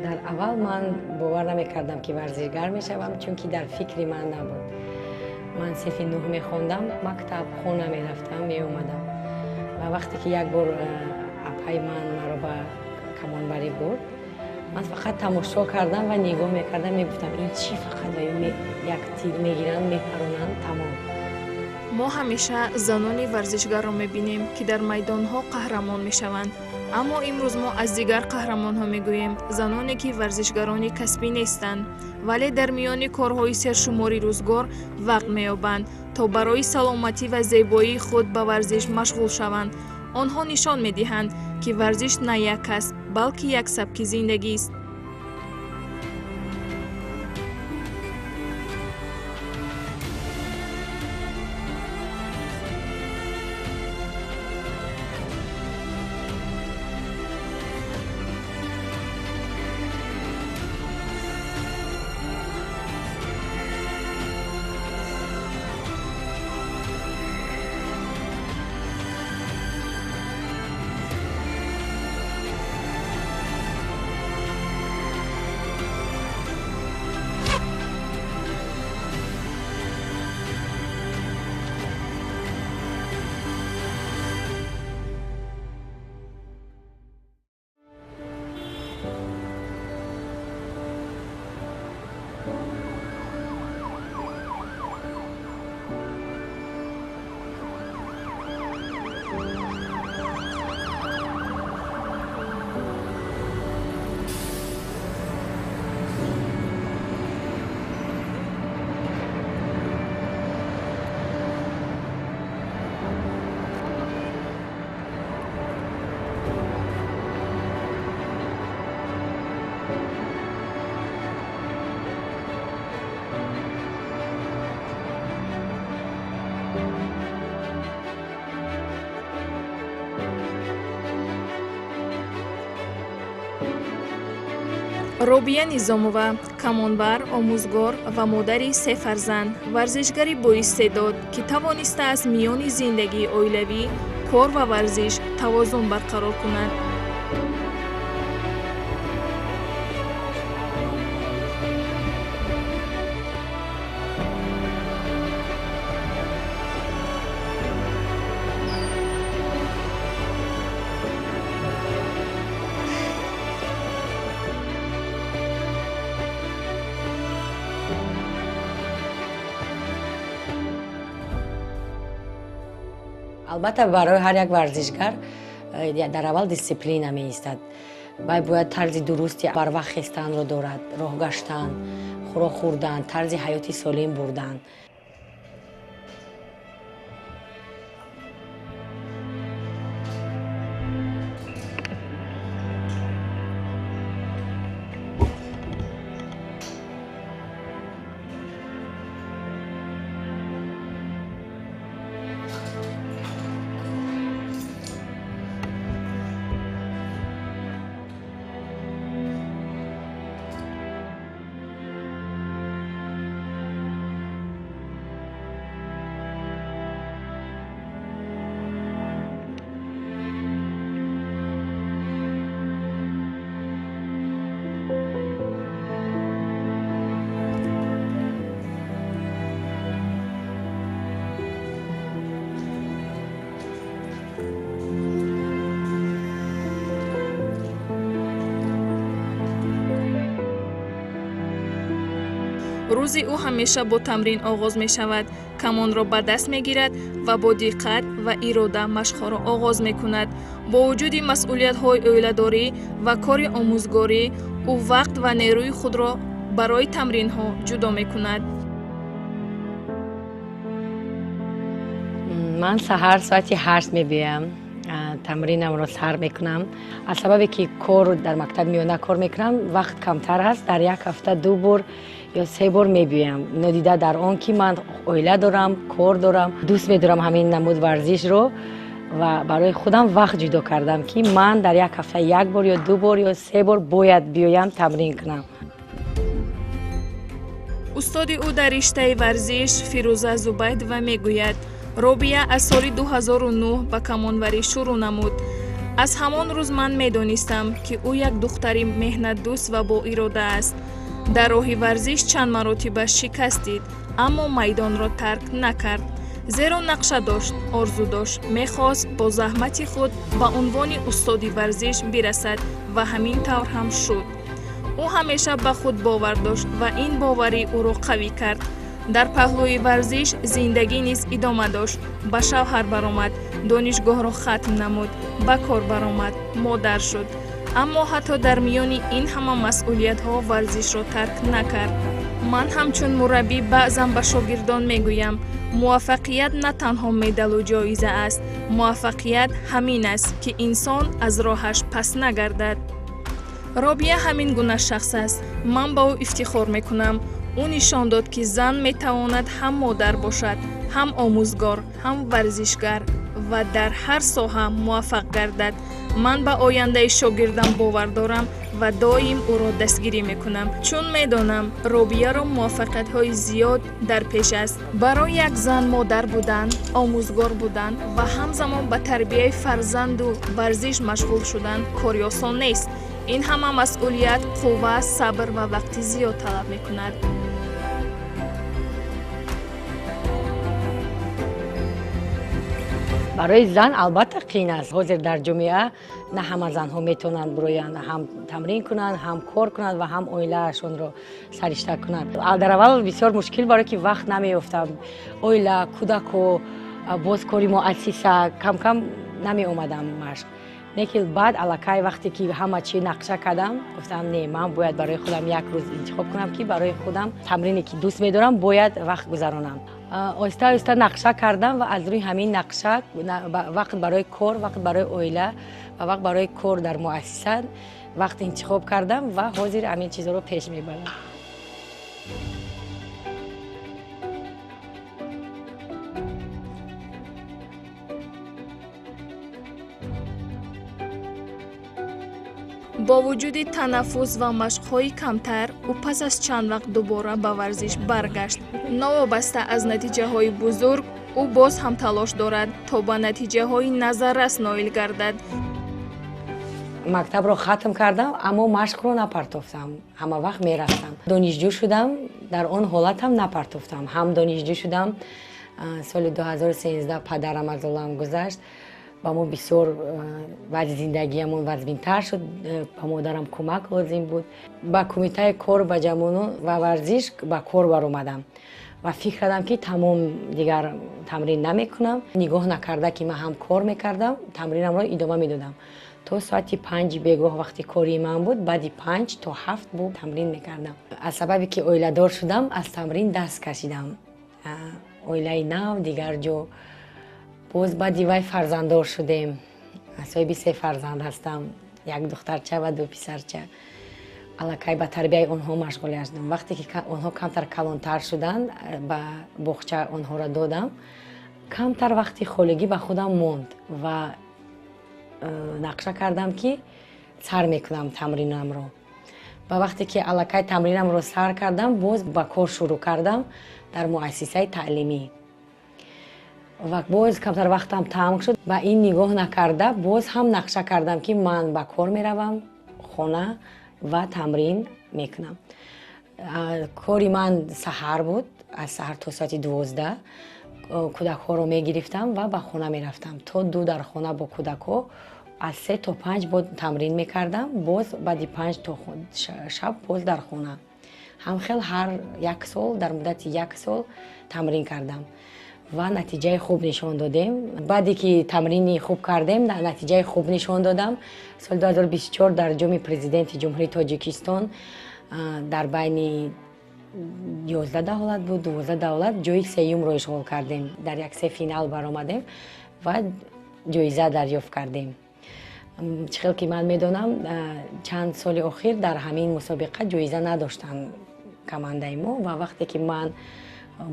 Дар аввал ман бовар намекардам, ки варзишгар мешавам, чунки дар фикри ман набуд. Ман синфи нӯҳ мехондам, мактаб, хона мерафтам, меомадам. Ва вақте ки як бор апаи ман маро ба камонбарӣ бурд, ман фақат тамошо кардам ва нигоҳ мекардам, мегуфтам, ин чӣ, фақат як тир мегиранд, мепаронанд, тамом. Мо ҳамеша занони варзишгарро мебинем, ки дар майдонҳо қаҳрамон мешаванд, аммо имрӯз мо аз дигар қаҳрамонҳо мегӯем, заноне, ки варзишгарони касбӣ нестанд, вале дар миёни корҳои сершумори рӯзгор вақт меёбанд, то барои саломатӣ ва зебоии худ ба варзиш машғул шаванд. Онҳо нишон медиҳанд, ки варзиш на як касб, балки як сабки зиндагист. Робия Низомова, камонбар, омӯзгор ва модари се фарзанд, варзишгари боистеъдод, ки тавонистааст миёни зиндагии оилавӣ, кор ва варзиш тавозун барқарор кунад. Албатта, барои ҳар як варзишгар дар аввал дисциплина меистад. Вай бояд тарзи дурусти барвақт хестанро дорад, роҳ гаштан, хӯрок хӯрдан, тарзи ҳаёти солим бурдан. Рӯзи ӯ ҳамеша бо тамрин оғоз мешавад. Камонро ба даст мегирад ва бо диққат ва ирода машқҳоро оғоз мекунад. Бо вуҷуди масъулиятҳои оиладорӣ ва кори омӯзгорӣ, ӯ вақт ва нерӯи худро барои тамринҳо ҷудо мекунад. Ман саҳар соати 8 мебиям, тамринамро сар мекунам. Аз сабабе ки кор дар мактаби миёна кор мекунам, вақт камтар аст. Дар як ҳафта ду бор ё се бор мебиёям. Нодида дар он ки ман оила дорам, кор дорам, дӯст медорам ҳамин намуд варзишро ва барои худам вақт ҷудо кардам, ки ман дар як ҳафта як бор ё ду бор ё се бор бояд биёям, тамрин кунам. Устоди ӯ дар риштаи варзиш Фирӯза Зубайдова мегӯяд, Робия аз соли 2009 ба камонварӣ шурӯъ намуд. Аз ҳамон рӯз ман медонистам, ки ӯ як духтари меҳнатдӯст ва боирода аст. Дар роҳи варзиш чанд маротиба шикаст дид, аммо майдонро тарк накард. Зеро нақша дошт, орзу дошт, мехост бо заҳмати худ ба унвони устоди варзиш бирасад ва ҳамин тавр ҳам шуд. Ӯ ҳамеша ба худ бовар дошт ва ин боварӣ ӯро қавӣ кард. Дар паҳлӯи варзиш зиндагӣ низ идома дошт. Ба шавҳар баромад, донишгоҳро хатм намуд, ба кор баромад, модар шуд. Аммо ҳатто дар миёни ин ҳама масъулиятҳо варзишро тарк накард. Ман ҳамчун мураббӣ баъзан ба шогирдон мегӯям: муваффақият на танҳо медалу ҷоиза аст, муваффақият ҳамин аст, ки инсон аз роҳаш пас нагардад. Робия ҳамин гуна шахс аст. Ман ба ӯ ифтихор мекунам. Ӯ нишон дод, ки зан метавонад ҳам модар бошад, ҳам омӯзгор, ҳам варзишгар ва дар ҳар соҳа муваффақ гардад. Ман ба ояндаи шогирдам бовар дорам ва доим ӯро дастгирӣ мекунам, чун медонам Робияро муваффақиятҳои зиёд дар пеш аст. Барои як зан модар будан, омӯзгор будан ва ҳамзамон ба тарбияи фарзанду варзиш машғул шудан кори осон нест. Ин ҳама масъулият қувва, сабр ва вақти зиёд талаб мекунад. Барои зан албатта қиин аст. Ҳозир дар ҷомеа на ҳама занҳо метавонанд бироянд, ҳам тамрин кунанд, ҳам кор кунанд ва ҳам оилаашонро саришта кунанд. Дар аввал бисёр мушкил, барое ки вақт намеёфтам. Оила, кӯдако, боз кори муассиса, кам-кам намеомадам машқ. Лекин баъд аллакай вақте ки ҳама чӣ нақша кардам, гуфтам не, ман бояд барои худам як рӯз интихоб кунам, ки барои худам тамрине ки дӯст медорам бояд вақт гузаронам. Оҳиста оҳиста нақша кардам ва аз рӯи ҳамин нақша вақт барои кор, вақт барои оила ва вақт барои кор дар муассиса вақт интихоб кардам ва ҳозир ҳамин чизҳоро пеш мебарам. Бо вуҷуди танаффус ва машқҳои камтар, ӯ пас аз чанд вақт дубора ба варзиш баргашт. Новобаста аз натиҷаҳои бузург, ӯ боз ҳам талош дорад, то ба натиҷаҳои назаррас ноил гардад. Мактабро хатм кардам, аммо машқро напартофтам. Ҳама вақт мерафтам. Донишҷӯ шудам, дар он ҳолатам напартофтам. Ҳам донишҷӯ шудам, соли 2013 падарам аз олам гузашт. Ба мо бисёр вазъи зиндагиамон вазминтар шуд, ба модарам кӯмак лозим буд. Ба кумитаи кор ба ҷавонон ва варзиш ба кор баромадам ва фикр кардам, ки тамом дигар тамрин намекунам. Нигоҳ накарда ки ман ҳам кор мекардам, тамринамро идома медодам. То соати 5 бегоҳ вақти кори ман буд, баъди 5 то 7 бу тамрин мекардам. Аз сабабе ки оиладор шудам, аз тамрин даст кашидам. Оилаи нав, дигар ҷо. Боз баъди вай фарзанддор шудем. Соҳиби 3 фарзанд ҳастам, як духтарча ва 2 писарча. Аллакай ба тарбияи онҳо машғул гаштам. Вақте ки онҳо камтар калонтар шуданд, ба боғча онҳоро додам. Камтар вақти холигӣ ба худам монд ва нақша кардам, ки сар мекунам тамринамро. Ба вақте ки аллакай тамринамро сар кардам, боз ба кор шурӯъ кардам дар муассисаи таълимӣ. Ва боз камтар вақтам танг шуд. Ба ин нигоҳ накарда, боз ҳам нақша кардам, ки ман ба кор меравам, хона ва тамрин мекунам. Кори ман саҳар буд, аз саҳар то соати 12 кӯдакҳоро мегирифтам ва ба хона мерафтам. То 2 дар хона бо кӯдакҳо, аз 3 то 5 боз тамрин мекардам, боз баъди 5 то шаб боз дар хона. Ҳамхел ҳар як сол, дар муддати як сол тамрин кардам ва натиҷаи хуб нишон додем. Баъде ки тамрини хуб кардем, натиҷаи хуб нишон додам. Соли 2024 дар ҷоми президенти Ҷумҳурии Тоҷикистон дар байни 11 давлат буд, 12 давлат ҷои сеюмро ишғол кардем. Дар як се финал баромадем ва ҷоиза дарёфт кардем. Чӣ хел ки ман медонам, чанд соли охир дар ҳамин мусобиқа ҷоиза надоштанд командаи мо ва вақте ки ман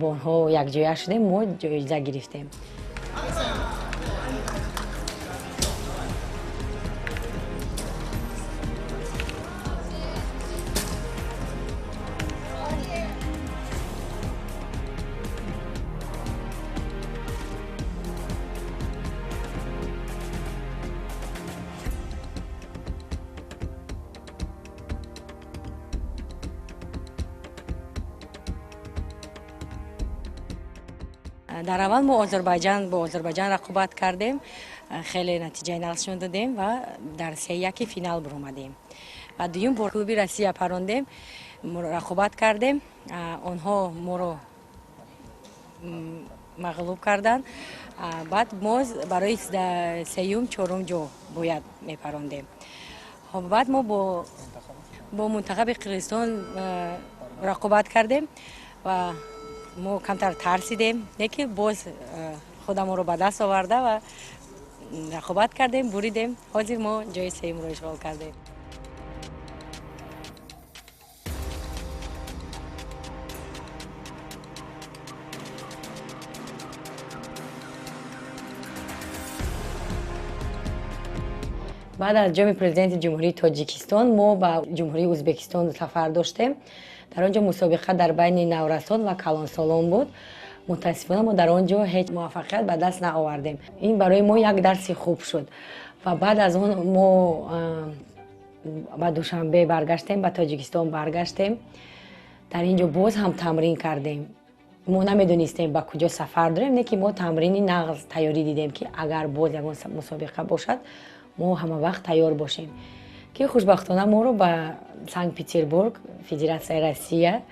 бо онҳо якҷоя шудем, мо ҷоиза гирифтем. Дар аввал мо Озарбойҷон бо Озарбойҷон рақобат кардем, хеле натиҷаи нағз додем ва дар 3-1 финал баромадем. Ва дуюм бор клуби Россия парондем, рақобат кардем, онҳо моро мағлуб карданд. Баъд мо барои сеюм, чорум ҷо бояд мепарондем. Баъд мо бо мунтахаби Қирғизистон рақобат кардем ва мо камтар тарсидем, лекин боз худамонро ба даст оварда ва рақобат кардем, буридем. Ҳозир мо ҷои сеюмро ишғол кардем. Баъд аз ҷоми президенти Ҷумҳурии Тоҷикистон мо ба Ҷумҳурии Ӯзбекистон сафар доштем. Дар он ҷо мусобиқа дар байни наврасон ва калонсолон буд. Мутаассифона мо дар он ҷо ҳеҷ муваффақият ба даст наовардем. Ин барои мо як дарси хуб шуд. Ва баъд аз он мо ба Душанбе баргаштем, ба Тоҷикистон баргаштем. Дар ин ҷо боз ҳам тамрин кардем. Мо намедонистем ба куҷо сафар дорем, не ки мо тамрини нағз тайёрӣ дидем, ки агар боз ягон мусобиқа бошад, мо ҳама вақт тайёр бошем. Ки хушбахтона моро ба Санкт-Петербург, Федератсияи Россия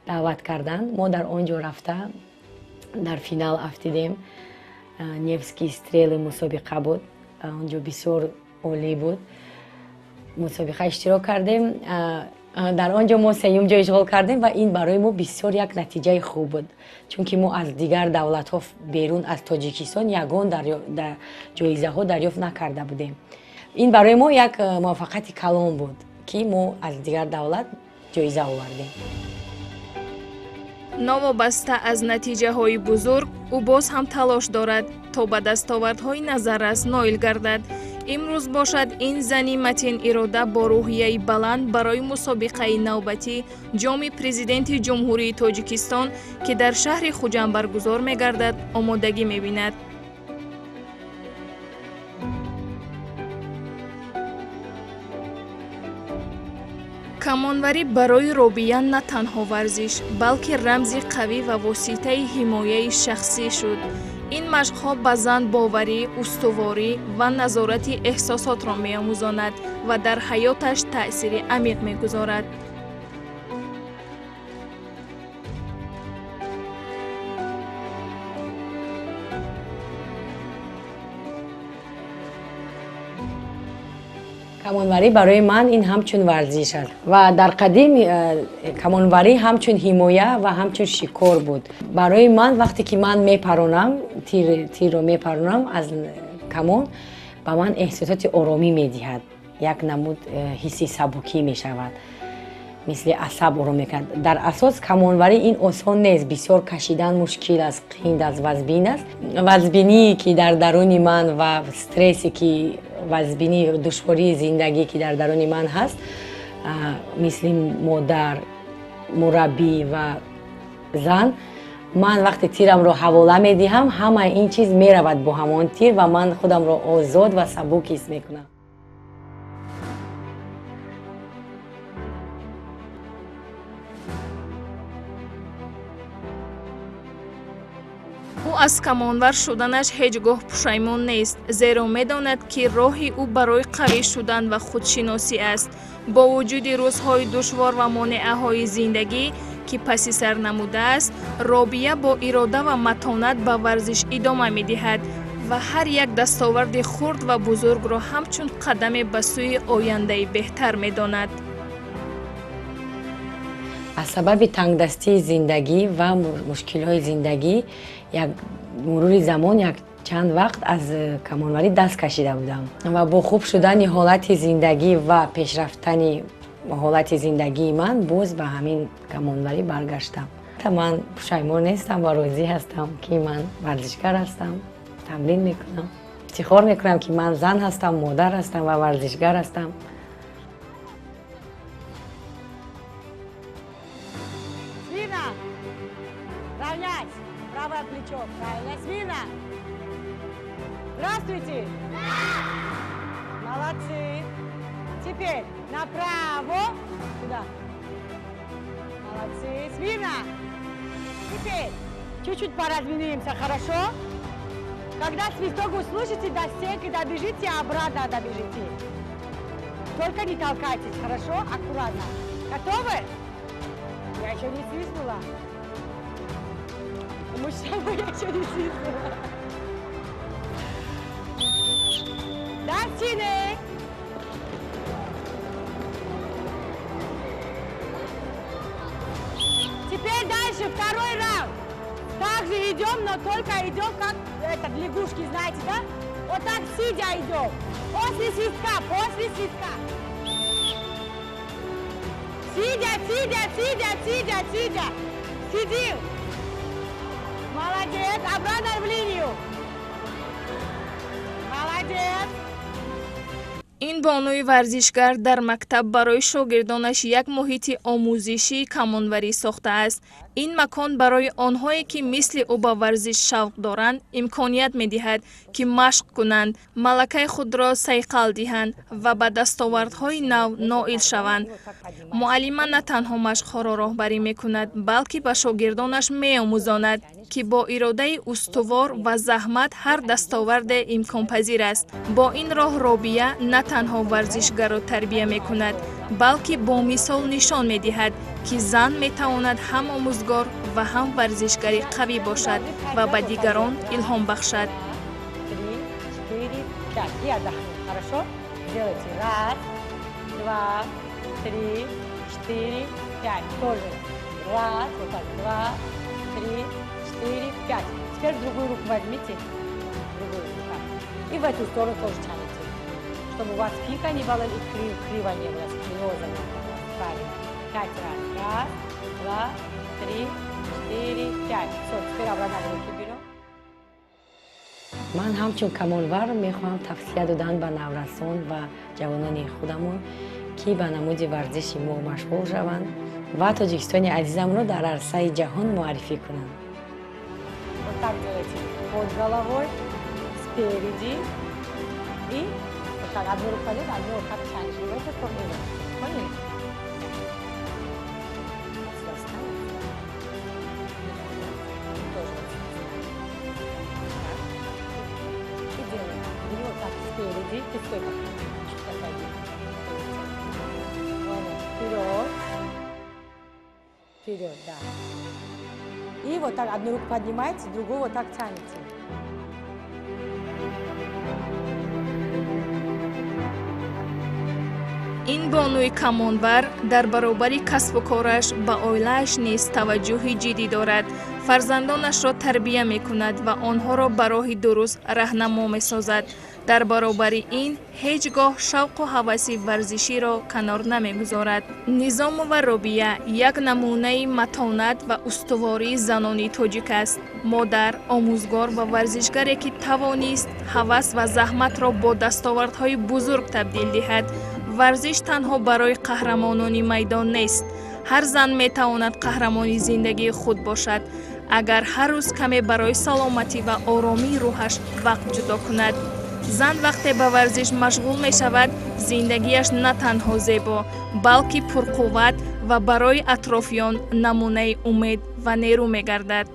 даъват карданд. Мо дар он ҷо рафта дар финал афтидем. Невские стрелы мусобиқа буд. Он ҷо бисёр олӣ буд. Мусобиқа иштирок кардем. Дар он ҷо мо сеюм ҷо ишғол кардем ва ин барои мо бисёр як натиҷаи хуб буд. Чунки мо аз дигар давлатҳо берун аз Тоҷикистон ягон ҷоизаҳо дарёфт накарда будем. Ин барои мо як муваффақияти калон буд, ки мо аз дигар давлат ҷоиза овардем. Новобаста аз натиҷаҳои бузург, ӯ боз ҳам талош дорад, то ба дастовардҳои назаррас ноил гардад. Имрӯз бошад ин зани матин ирода бо рӯҳияи баланд барои мусобиқаи навбатӣ ҷоми президенти Ҷумҳурии Тоҷикистон, ки дар шаҳри Хуҷанд баргузор мегардад, омодагӣ мебинад. Камонварӣ барои Робия на танҳо варзиш, балки рамзи қавӣ ва воситаи ҳимояи шахсӣ шуд. Ин машқҳо ба зан боварӣ, устуворӣ ва назорати эҳсосотро меомӯзонад ва дар ҳаёташ таъсири амиқ мегузорад. Камонварӣ барои ман ин ҳамчун варзиш аст ва дар қадим камонварӣ ҳамчун ҳимоя ва ҳамчун шикор буд. Барои ман вақте ки ман мепаронам, тирро мепаронам аз камон, ба ман эҳсосоти оромӣ медиҳад. Як намуд ҳисси сабукӣ мешавад, мисли асаб ором мекунад. Дар асос камонварӣ ин осон нест, бисёр кашидан мушкил аст, қинд аст, вазбин аст. Вазбиние ки дар даруни ман ва стрессе ки вазбинӣ, душвории зиндагӣ ки дар даруни ман ҳаст, мисли модар, мураббӣ ва зан, ман вақте тирамро ҳавола медиҳам, ҳамаи ин чиз меравад бо ҳамон тир ва ман худамро озод ва сабук ҳис мекунам. Ӯ аз камонвар шуданаш ҳеҷ гоҳ пушаймон нест, зеро медонад, ки роҳи ӯ барои қавӣ шудан ва худшиносӣ аст. Бо вуҷуди рӯзҳои душвор ва монеаҳои зиндагӣ, ки паси сар намудааст, Робия бо ирода ва матонат ба варзиш идома медиҳад ва ҳар як дастоварди хурд ва бузургро ҳамчун қадаме ба сӯи ояндаи беҳтар медонад. Аз сабаби тангдастии зиндагӣ ва мушкилҳои зиндагӣ як мурури замон як чанд вақт аз камонварӣ даст кашида будам ва бо хуб шудани ҳолати зиндагӣ ва пешрафтани ҳолати зиндагии ман боз ба ҳамин камонварӣ баргаштам. Ман пушаймон нестам ва розӣ ҳастам, ки ман варзишгар ҳастам, тамрин мекунам. Ифтихор мекунам, ки ман зан ҳастам, модар ҳастам ва варзишгар ҳастам. Равнять! Правое плечо. Правильно. Смирно! Здравствуйте! Да! Молодцы! Теперь направо. Сюда. Молодцы. Смирно! Теперь Чуть-чуть поразминаемся, хорошо? Когда свисток услышите, до стенки добежите, обратно добежите. Только не толкайтесь, хорошо? Аккуратно. Готовы? Я еще не свистнула. Мужчина, я еще не свистнула. До стены! Теперь дальше, второй раунд. Также идем, но только идем, как этот, лягушки, знаете, да? Вот так сидя идем. После свистка, после свистка. Сидя, сидя, сидя, сидя, сидя. Сидим. Молодец. Обратно в линию. Молодец. Ин бонуи варзишгар дар мактаб барои шогирдонаш як муҳити омӯзишии камонварӣ сохтааст. Ин макон барои онҳое, ки мисли ӯ ба варзиш шавқ доранд, имконият медиҳад, ки машқ кунанд, малакаи худро сайқал диҳанд ва ба дастовардҳои нав ноил шаванд. Муаллима на танҳо машқҳоро роҳбарӣ мекунад, балки ба шогирдонаш меомӯзонад, ки бо иродаи устувор ва заҳмат ҳар дастоварде имконпазир аст. Бо ин роҳ Робия на танҳо варзишгарро тарбия мекунад, балки бо мисол нишон медиҳад, ки зан метавонад ҳам омӯзгор ва ҳам варзишгари қавӣ бошад ва ба дигарон илҳом бахшад. Три, четыре, пять. И отдохнуть. Хорошо? Делайте. Раз, два, три, четыре, пять. Тоже. Раз, вот так. Два, три, четыре, пять. Теперь другую руку возьмите. Другую руку. Так. И в эту сторону тоже тянете. Чтобы у вас пика не было и криво не было, сколиоза не было. Правильно. 5 раз. Раз, два, три, четыре, пять. Все, теперь обратно в руки берем. Ман ҳамчун камонвар мехоҳам тавсия додан ба наврасон ва ҷавонони худамон, ки ба намуди варзиши мо машғул шаванд ва Тоҷикистони азизамро дар арсаи ҷаҳон муаррифӣ кунанд. Вот так делайте. Под головой, спереди и вот так. Одну руку поднять, одну руку так тянешь. И в эту сторону, и в эту. Поняли? Вот сюда встань. Тоже вот сюда встань. Так. И делаем. И вот так спереди. Ты стой пока. Чуть отойди. Вперед. Вперед, да. И вот так одну руку поднимаете, другую вот так тянете. Ин бонуи камонвар дар баробари касбу кораш ба оилааш низ таваҷҷӯҳи ҷиддӣ дорад. Фарзандонашро тарбия мекунад ва онҳоро ба роҳи дуруст раҳнамо месозад. Дар баробари ин ҳеҷ гоҳ шавқу ҳаваси варзиширо канор намегузорад. Низомова Робия як намунаи матонат ва устувории занони тоҷик аст. Модар, омӯзгор ва варзишгаре, ки тавонист ҳавас ва заҳматро бо дастовардҳои бузург табдил диҳад. Варзиш танҳо барои қаҳрамонони майдон нест. Ҳар зан метавонад қаҳрамони зиндагии худ бошад, агар ҳар рӯз каме барои саломатӣ ва оромии рӯҳаш вақт ҷудо кунад. Зан вақте ба варзиш машғул мешавад, зиндагиаш на танҳо зебо, балки пурқувват ва барои атрофиён намунаи умед ва нерӯ мегардад.